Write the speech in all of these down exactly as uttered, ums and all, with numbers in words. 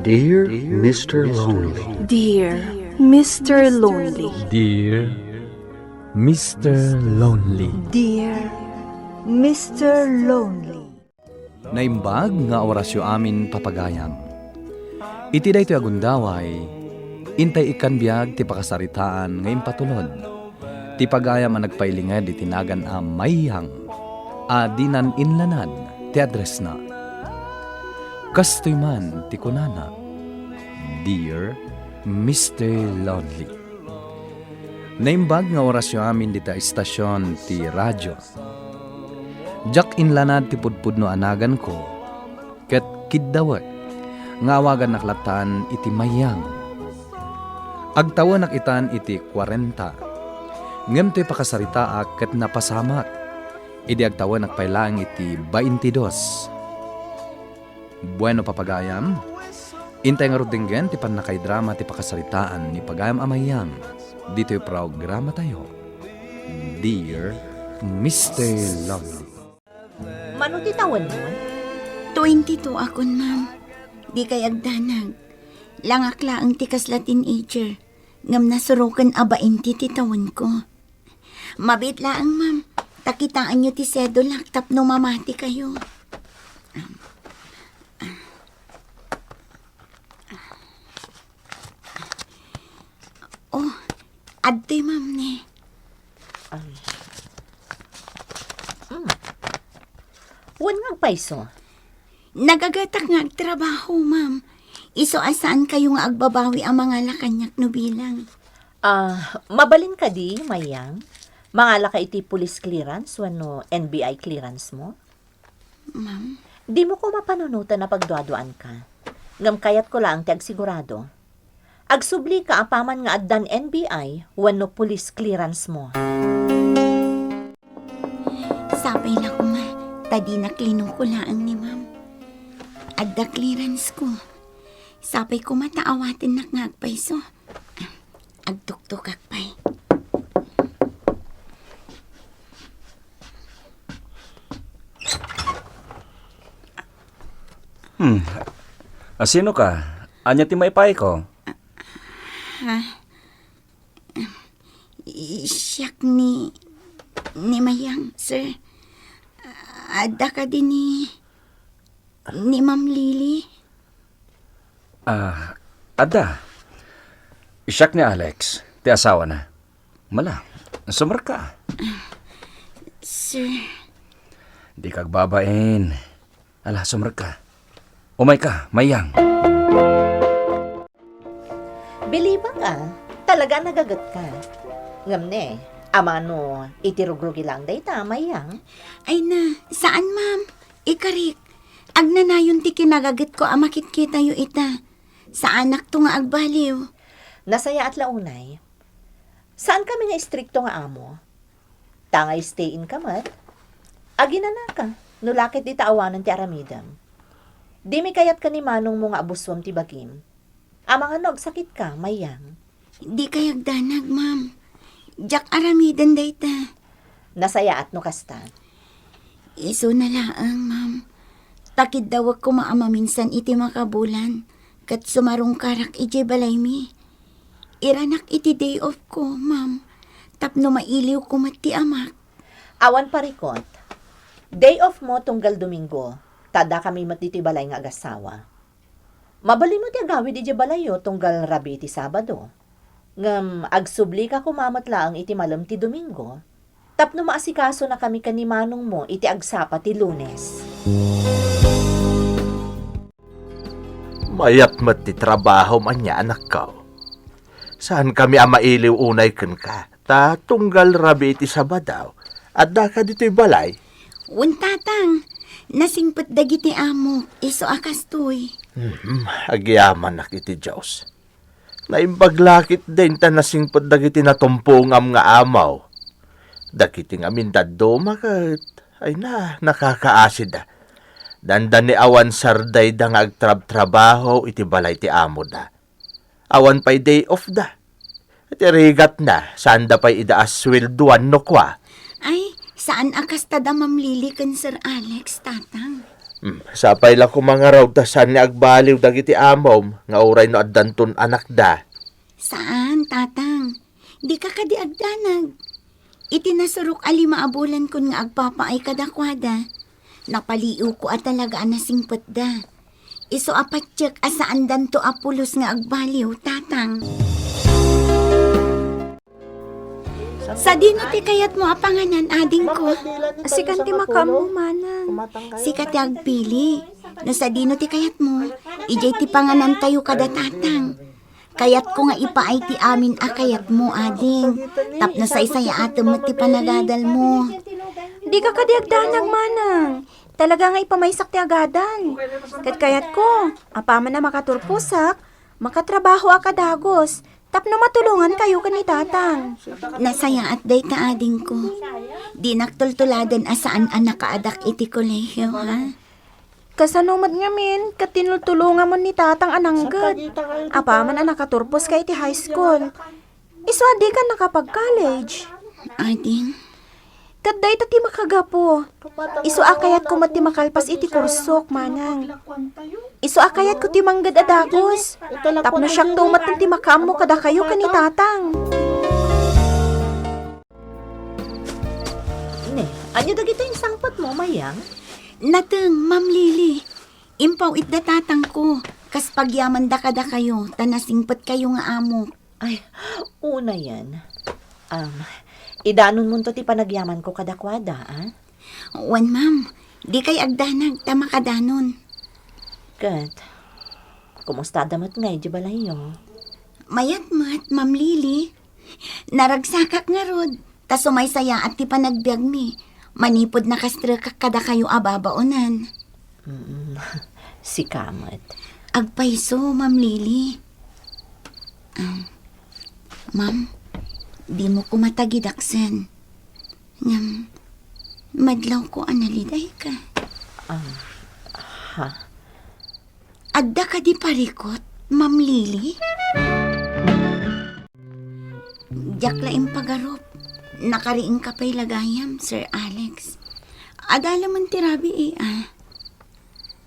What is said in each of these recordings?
Dear Mister Lonely. Dear Mister Lonely. Dear Mister Lonely. Dear Mister Lonely. Naimbag nga orasyo amin, papagayam. Iti daytoy a gundaway, intay ikkan biag ti pakasaritaan nga impatulod ti pagayam a nagpailinged iti nagan a Mayang a dinan inlanad ti addressna. Kastoy man ti kunana, "Dear Mister Lonely." Naimbag nga orasyo amin dita estasion ti radio. Diak inlanad ti pudpudno a naganko, ket kiddawek nga awagannak lattan iti Mayang. Agtawenak itan iti kuarenta, ngem toy pakasaritaak ket napasamak idi agtawenak pay laeng iti baintidos. Bueno, papagayam, intay ngarud denggen ti pannakaidrama ti pakasaritaan ni pagayam a Mayang ditoy programatayo, Dear Mister Lonely. Mano ti tawenmo? Twenty-two akon, ma'am. Di kay agdanag. Langak laeng ti kasla teenager. Ngem nasuroken a bainti ti tawenko. Mabiit laeng, ma'am. Ta kitaenyo ti sedulak tapno mamati kayo. Oh, adtoy, ma'am, ne. Ay. Hmm. Wen nga agpayso? Nagagetak nga agtrabaho, ma'am. Isu a saan kayo nga agbabawi a mangala kaniak no bilang. Ah, mabalin kadi, Mayang? Mangala ka iti police clearance wenno N B I clearance mo? Ma'am? Dimo ko mapanunotan a pagduaduaanka. Ngem kayatko laeng ti agsigurado. Agsubli ka apaman nga addan N B I wenno police clearance mo. Sapay la koma, ta dinak linuko laeng ni ma'am. Adda clearance ko. Sapay koma ta awatennak nga agpayso. Agtuktukak pay. Hmm. A, sino ka? Ania ti maipaayko? Ha? I-, siak ni, ni Mayang, sir. Adda kadi ni, ni Ma'am Lily? Ah, adda. Siak ni Alex, ti asawana. Mala, sumrekka. Sir. Dika agbabain. Ala, sumrekka. Umayka, Mayang. Bilibak a, talaga a nagagetka. Ngem ne, amano iti rugrugi laeng dayta, Mayang? Ay na, saan, ma'am. Ikarik, agnanayon ti kinagagetko a makitkitayo ita. Saanakto nga agbaliw. Nasayaat la unay. Saankami nga istrikto nga amo. Ta nga stay in ka met, aginanaka, no la ket dita awanen ti aramidem. Dimi kayatko ni manongmo nga abusuem ti bagim. Amangan no agsakitka, Mayang. Di kay agdanag, ma'am. Diak aramiden dayta. Nasayaat no kasta. Isuna laeng, ma'am. Ta kiddawek koma a maminsan iti makabulan, ket sumarungkarak idiay balaymi. Iranak iti day off ko, ma'am, tapno mailiwko met ti amak. Awan parikot. Day off mo tunggal Domingo, ta addakami met ditoy balay nga agassawa. Mabalinmo ti agawid idiay balayyo tunggal rabii ti Sabado. Ngem agsublika koma met laeng iti malem ti Domingo, tapno maasikaso na kami ken ni manongmo iti agsapa ti Lunes. Mayat met ti trabahom ania, anakko. Saan kami a mailiw unay kenka, ta tunggal rabii ti Sabado, adda ka ditoy balay? Wen, Tatang, nasingpet dagiti amok, isu a kastoy. Hmm, agyamanak iti Dios. Naimbag la ketdin ta nasingpet dagiti natumpongam nga amaw. Dagiti ngamin dadduma ket, ay na, nakakaasida. Dandani awan sardayda nga agtrabtrabaho iti balay ti amoda. Awan pay day off da. Iti rigatna, saanda pay ida a sueldoan no kua. Ay, saan a kasta da, Ma'am Lily ken Sir Alex, Tatang. Hmm, sapay la koma ngarud ta saan nga agbaliw dagiti amom nga uray no addanton anakda. Saan, Tatang. Dika kadi agdanag. Iti nasurok a lima a bulankon nga agpapaay kadakuada, napaliiwko a talaga a nasingpetda. Isu a patiek a saandanto a pulos nga agbaliw, Tatang. Sadino ti kayatmo a panganan, adingko? Sika ti makaammo, manang. Sika ti agpili. No sadino ti kayatmo, idiay ti panganantayo kada Tatang. Kayatko nga ipaay ti amin a kayatmo, ading. Tapno saysayaatem met ti panagadalmo. Dika kadi agdanag, manang. Talaga nga ipamaysak ti agadal. Ket kayatko, apaman a makaturposak, makatrabahoak a dagus, tapno matulongankayo ken ni Tatang. Nasayaat dayta, adingko. Dinak tultuladen a saan a nakaadak iti kolehio, ha? Kasano met ngamin ket tinultulonganmon ni Tatang a nangged? Apaman a nakaturposka iti high school. Isu a dika nakapag-college. Ading. Ket dayta ti makagapu. Isu a kayatko met ti makalpas iti kursok, manang. Isu a kayatko ti mangged a dagus. Tapno siakto met ti makaammo kadakayo ken ni Tatang. Ne, ania dagitoy insangpetmo, Mayang? Nateng, Ma'am Lily. Impaw-itda tatangko, kas pagyamanda kadakayo, ta nasingpetkayo nga amok. Ay, unayen. Am, idanonmonto ti panagyamanko kadakuada, a? Wen, ma'am. Dikay agdanag ta makadanon. Ket, kumusta adda met ngay di balayyo? Mayat met, Ma'am Lily. Naragsakak ngarud, ta sumaysayaat ti panagbiagmi, manipud nakastrekak kadakayo a babaonan. Mm, sika met. Agpayso, Ma'am Lily. Ah, ma'am, dimo koma tagidaksen. Ngem, madlawko a nalidayka. Ah, ha? Adda kadi parikut, Ma'am Lily? Diak la impagarup. Nakariingka pay la gayam, Sir Alex. Adda la man ti rabii, a.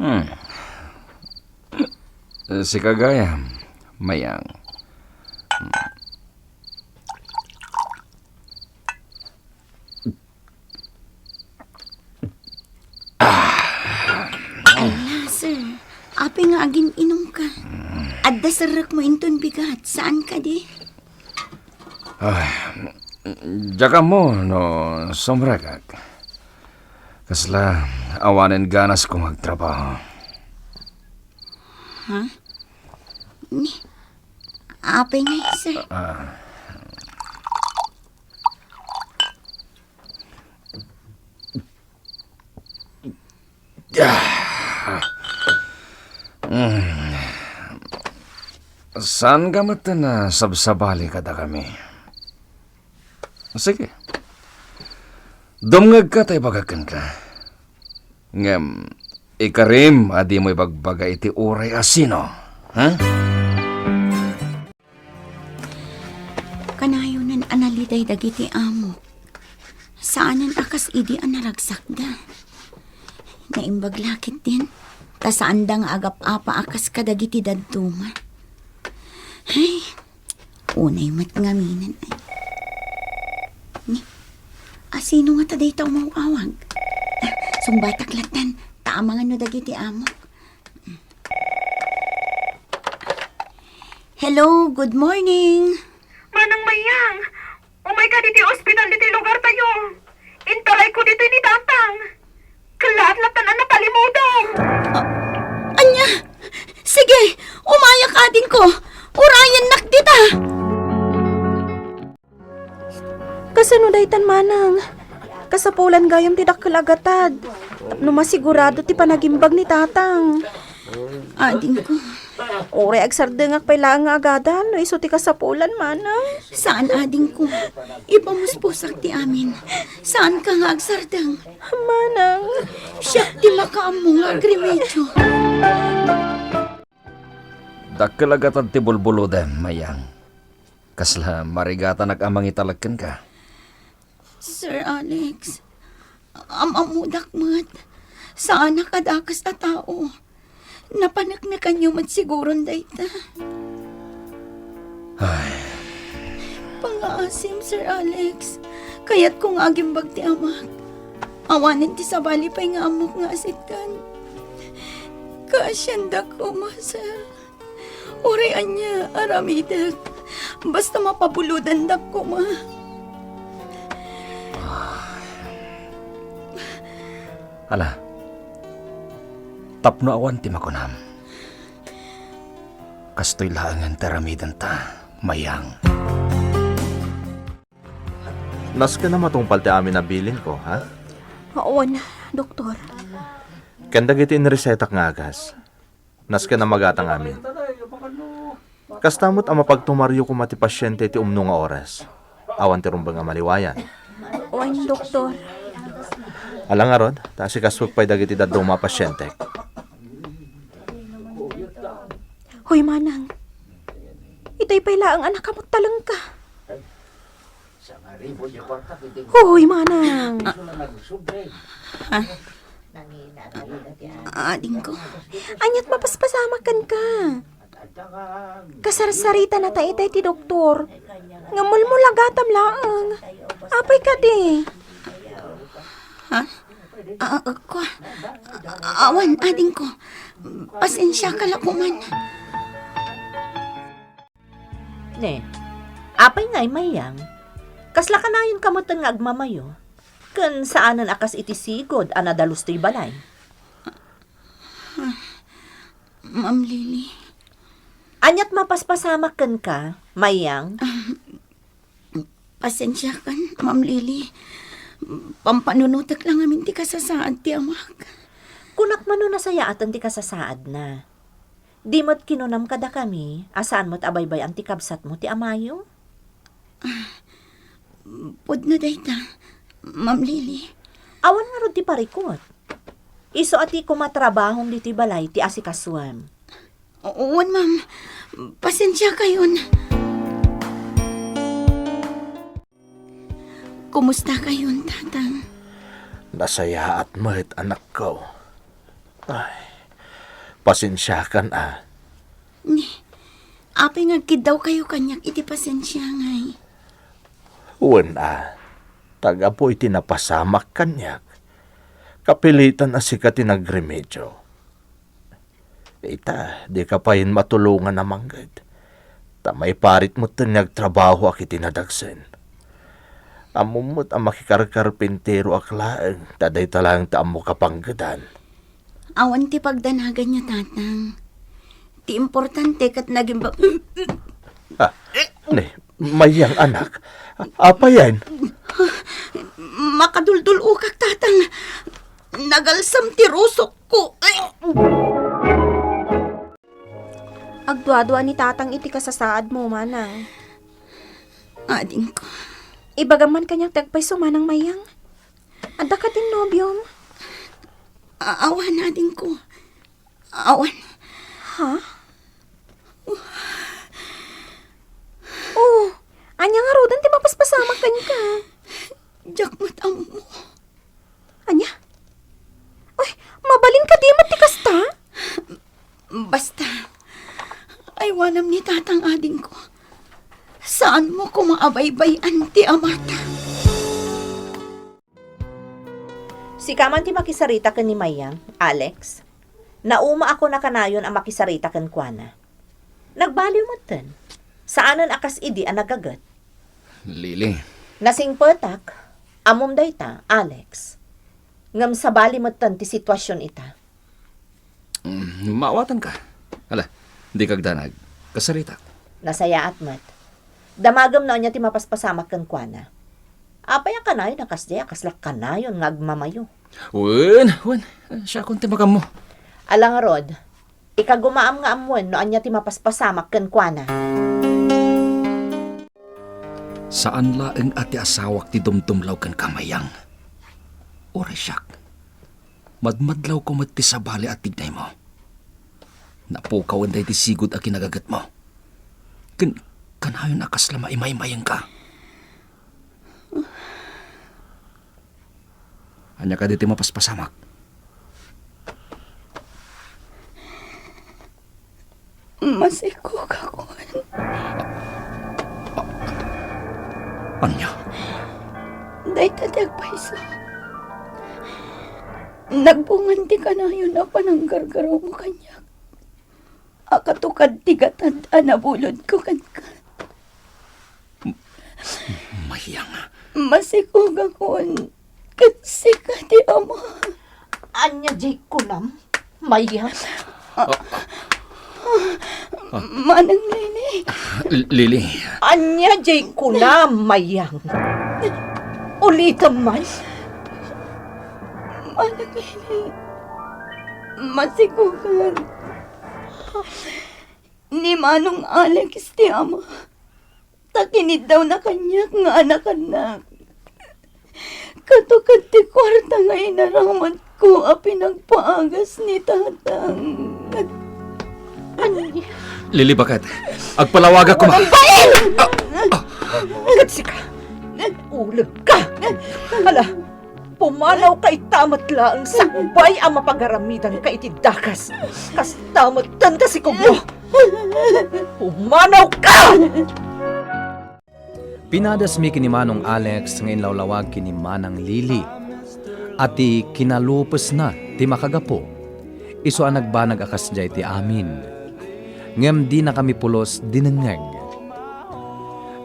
Hmm. Sika gayam, Mayang. Hmm. Ala, sir. Apay nga agin-inumka? Adda serrekmo inton bigat, saan kadi? Ay, diak ammo no sumrekak. Kasla, awanen ganasko nga agtrabaho. Ha? Ni, apay nga, sir? Ah. Ah. Mm. Saanka met a sabsabali kadakami. Sige. Dumngegka ta ibagak kenka. Ngem, ikarim a dimo ibagbaga iti uray a sino. Ha? Kanayonen a naliday dagiti amok. Saanen a kas idi a naragsakda. Naimbag la ketdin, ta saanda nga agap-apa a kas kadagiti dadduma. Ay, unay met ngaminen, ay. Ni, asino ngata dayta umaw-awag? Sungbatak lattan, ta amangan no dagiti amok. Hello, good morning. Manang Mayang, umayka ditoy ospital ditoy lugartayo. Intarayko ditoy ni Tatang. Kallaat lattan a napalimudong. Ah, ania? Sige, umayak, adingko. Urayennak dita. Kasano daytan, manang? Kasapulan gayam ti dakkel a gatad. No masigurado ti panagimbag ni Tatang. Adingko. Uray agsardengak pay laeng nga agadal no isu ti kasapulan, manang. Saan, adingko. Ipamuspusak ti amin. Saanka nga agsardeng. Manang. Siak ti makaammo nga agremedio. Dakkel a gatad ti bulbulodem, Mayang. Kasla marigatanak a mangitalek kenka. Sir Alex, am-ammodak met. Saanak a dakes a tao. Napaneknekanyo met siguron dayta. Ay. Pangngaasim, Sir Alex. Kayatko nga agimbag ti amak. Awanen ti sabali pay nga ammok nga asitgan. Kaasiandak koma, sir. Uray ania aramidek. Basta mapabulodandak koma. Ala, tapno awan ti makunam. Kastoy laengen ti aramidenta, Mayang. Nasken a matungpal ti amin a bilinko, ha? Awan, doktor. Ken dagiti inresetak nga agas. Nasken a magatang amin. Kasta met a mapagtumaryo koma ti pasiente iti umno nga oras. Awan ti rumbeng a maliwayan. Wen, doktor. Ala ngarud, ta asikasuek pay dagiti dadduma a pasientek. Hoy, manang. Itay pay laeng a nakamut talengka. Hoy, manang. Ah. Adingko. Aniat mapaspasamak kenka? Kasarsaritana ta itay ti doktor. Ngem mulmulagatam laeng. Apay kadi? Ha? Ah, ah, kua-, awan, adingko. Pasensiaka la koman. Ne, apay ngay, Mayang? Kasla kanayon ka metten nga agmamayo, ken saanen a kas iti sigud a nadalus toy balay. Ma'am Lily. Aniat mapaspasamak kenka, Mayang? Pasensiakan, Ma'am Lily. Pampanunotek la ngamin ti kasasaad ti amak. Kunak mano nasayaaten ti kasasaadna. Di met kinunam kadakami a saan met a baybay-an ti kabsatmo ti amayo? Ah, pudno dayta, Ma'am Lily. Awan ngarud ti parikut. Isu a ti kumatrabahom ditoy balay ti asikasuem. Wen, ma'am. Pasensiakayon. Kumusta kayon, Tatang? Nasayaat met, anakko. Ay, pasensiakan, a. Ni, apay nga agkiddaw kayo kaniak iti pasensia, ngay? Wen, a. Ta gapu iti napasamak kaniak, kapilitan a sika ti nagremedio. Ita, dika pay matulongan a mangged. Ta maiparit metten nga agtrabahoak iti nadagsen. Ammom met a makikarkarpinteroak laeng, ta dayta laeng ti ammok a panggedan. Awan ti pagdanaganyo, Tatang. Ti importante ket nagimba- Ah, ne, Mayang, anak. Apayen? Makaduldul-okak, Tatang. Nagalsam ti rusokko. Agduadua ni Tatang iti kasasaadmo, manang. Adingko. Ibagam man kaniak ti agpayso, manang Mayang. Adda katin nobiom? A-, awan, adingko. Awan. Ha? Oh, ania ngaruden ti mapaspasamak kenka? Diak met ammo. Ania? Uy, mabalin kadi met ti kasta? Basta, aywanam ni Tatang, adingko. Saanmo koma a baybay-an ti amata. Sika man ti makisarita ken ni Mayang, Alex. Naumaak a kanayon a makisarita kenkuana. Nagbaliw metten. Saanen a kas idi a nagaget. Lily. Nasingpetak, ammom dayta, Alex. Ngem sabali metten ti situasion ita. Mm, maawatanka. Ala, dika agdanag. Kasaritak. Nasayaat met. Damagem no ania ti mapaspasamak kenkuana. Apay a kanayon a kasdiay a kasla kanayon nga agmamayo? Wen, wen. Siakon ti magammo. Ala ngarud, ikagumaam nga ammoen no ania ti mapaspasamak kenkuana. Saan laeng a ti asawak ti dumdumlaw kenka, Mayang. Uray siak, madmadlawko met ti sabali a tignaymo. Napukawen daydi sigud a kinagagetmo. Ken kanayon a kasla maimaymayengka. Ania kadi ti mapaspasamak? Masikog gakun. Ania? Dayta ti agpayso. Nagbungan ti kanayon a pananggargarmo kaniak. A katukad ti gatad a nabulodko kenka. Mayang. Masikog gakun ket sika ti ama. Ania diay kunam, Mayang? Manang Lili. L-, Lili. Ania diay kunam, Mayang? Ulitem man. Manang Lili. Masikugan. Ni Manong Alex ti ama. Ta kiniddawna kaniak nga anakannak. Katukad ti kuarta nga inaramidko a pinagpaagas ni tatang. Lili, baket. Agpalawagak koma. Ang bain! Ket sika, ulegka. Hala, pumanawka ita met laeng sakbay a mapagaramidanka iti dakes. Kasta met ta sikogmo. Pumanawka! Pinadasmi ken ni Manong Alex nga inlawlawag ken ni Manang Lili a ti kinalupesna ti makagapu, isu a nagbanag a kasdiay ti amin. Ngem dinakami pulos dinengngeg.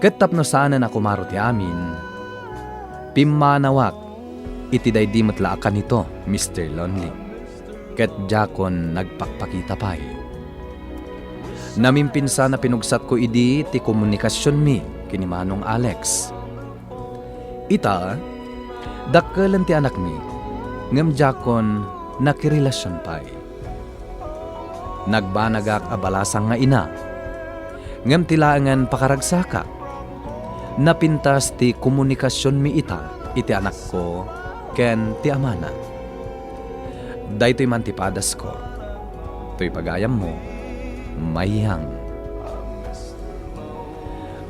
Ket tapno saanen a kumaro ti amin, pimmanawak iti daydi met la a kanito, Mister Lonely. Ket diakon nagpakpakita pay. Namimpinsan a pinugsatko idi ti komunikasionmi ken ni Manong Alex. Ita, dakkelen ti anakmi, ngem diakon nakirelasion pay. Nagbanagak a balasang nga ina, ngem ti laengen pakaragsakak. Napintas ti komunikasionmi ita iti anakko ken ti amana. Daytoy man ti padasko. Toy pagayammo, Mayang.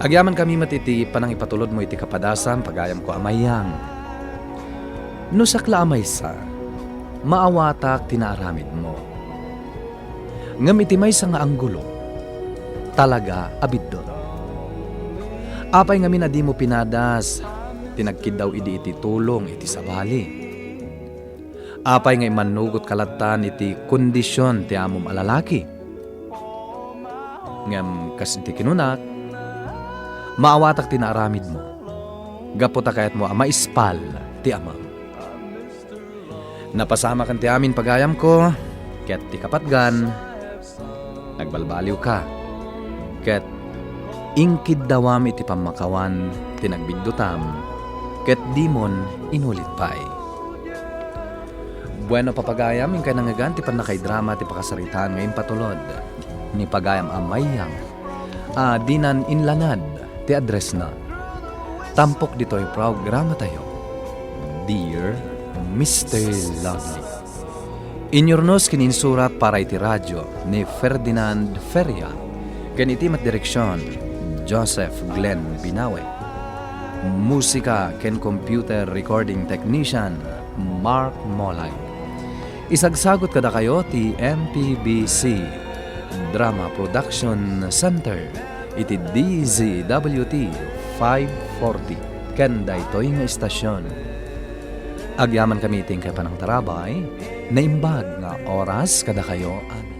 Agyamankami met iti panangipatulodmo iti kapadasam, pagayamko a Mayang. No siak la a maysa, maawatak ti naaramidmo. Ngem iti maysa nga anggulo, talaga a biddut. Apay ngamin a dimo pinadas ti nagkiddaw idi iti tulong iti sabali? Apay nga immannugotka lattan iti kondision ti amom a lalaki? Ngem kas iti kinunak, maawatak ti naaramidmo, gapu ta kayatmo a maispal ti amam. Napasamakan ti amin pagayamko, ket ti kapatgan, nagbalbaliwka, ket inkiddawam iti pammakawan ti nagbiddutam, ket dimon inulit pay. Bueno, papagayam, inkay nangngegan ti pannakaidrama ti pakasaritaan nga impatulod ni pagayam a Mayang a dinan inlanad ti addressna. Tampok ditoy programatayo, Dear Mister Lovely. Inyurnos ken insurat para iti radio ni Ferdinand Feria, ken iti met direksion, Joseph Glenn Binawe. Musika ken computer recording technician, Mark Molay. Isagsagut kadakayo ti M P B C Drama Production Center iti D Z W T five forty ken daytoy nga istasion. Agyamankami iti inkay panangtarabay, naimbag nga oras kadakayo amin.